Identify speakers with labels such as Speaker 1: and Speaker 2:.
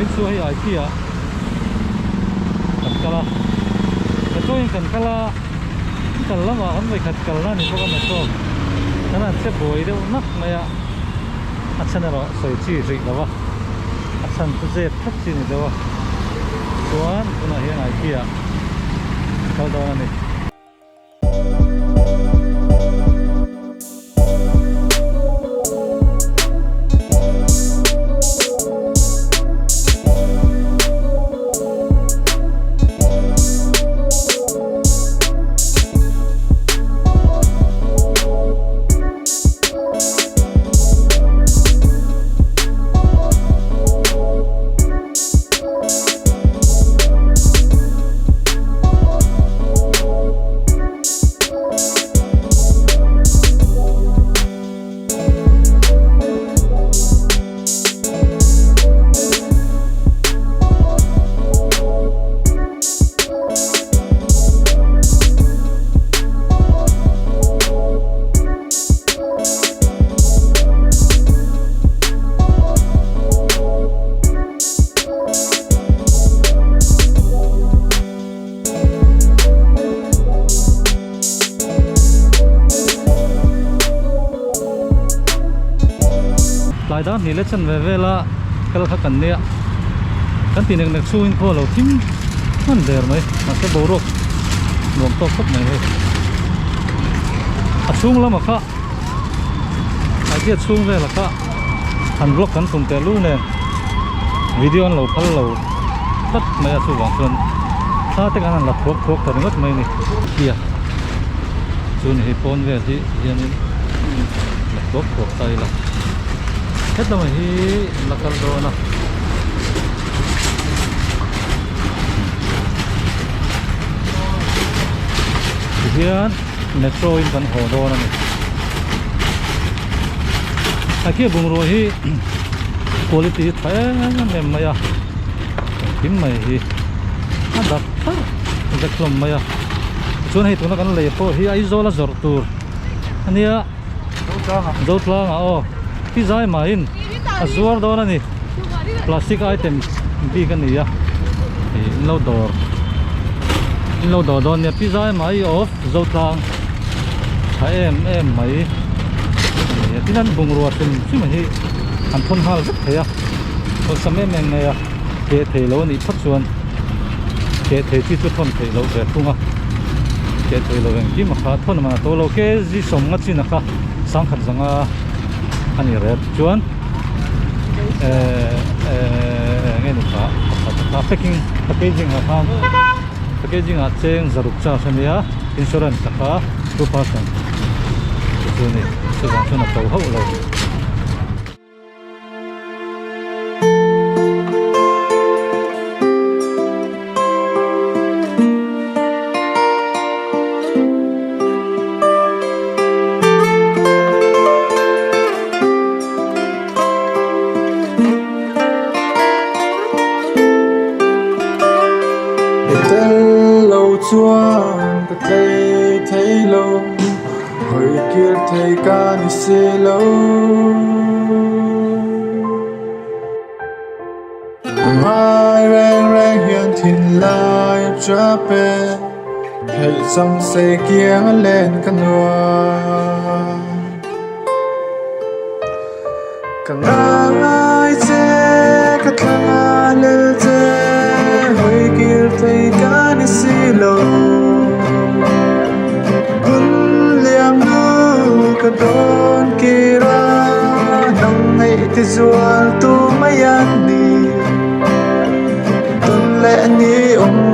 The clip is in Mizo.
Speaker 1: Vawiin chu hei IKEA kan kal a metro in kan kal a kan kal lamah kan vawikhat kalna a ni bawk a metro kan han che buai deuh nak mai a a chhan erawh sawi chi rih lo a a chhan chu zep thlap chi a ni deuh a chuan tunah hian IKEA kal dawn a ni. Tlai dar hnih leh chanve vela kal kha kan nia kan ti nek nek chhungin khaw lo thim hman der mai mahse boruak nuam tawk khawp mai hei a chhung lamah kha idea chhung velah kha han vlog kan tum teh lul nen video an lo phal lo tlat mai a chuvang chuan thla te kan han la thuak thuak ta ringawt mai a ni kia chu ni hei pawn vel hi hianin la thuak thuak ta ila hetlama hi la kal dawn a. Tihian metro in kan haw dawn a ni a khi bungrua hi quality hi tha em em mai a engkim mai hi a dak thar vek hlawm mai a tichuan hei tuna kan lei pawh hi Aizawl a zawrh tur a nia Zotlangah aw ti zai mahin a zuar dawn a ni plastic item bik a ni a ih in lo dawr in lo dawr dawn nia pi zai mai of Zotlang tha em em mai a ni a tin an bungrua hrim hrim hi an thawn nghal vek thei a awlsam em em mai a keh thei lo a nih phawt chuan keh thei chi chu thawn theih loh ve thung a keh thei lo engkim a kha thawn man a to lo kg sawmnga chin a kha sangkhat zanga a ni rep chuan eh eh eng nge ni kha pakhat a kha packing packaging ah khan packaging ah cheng zaruk charge a nia insurance a kha 2% chu chu a ni chuvang chuan a to hauh lo.
Speaker 2: I tel lo chuan ka tlei thei lo. Hawi kir thei ka ni si lo. Ka ngai reng reng hian thinlai a tap e, theih chang sei kiang a len ka nuam. Ka ngai che, ka thlang a lel che, hawi kir thei ka ni si lo. Hun liam nu ka dawn kir a, nang ngaih ti zual tu mai an ni. Tun leh ni awm.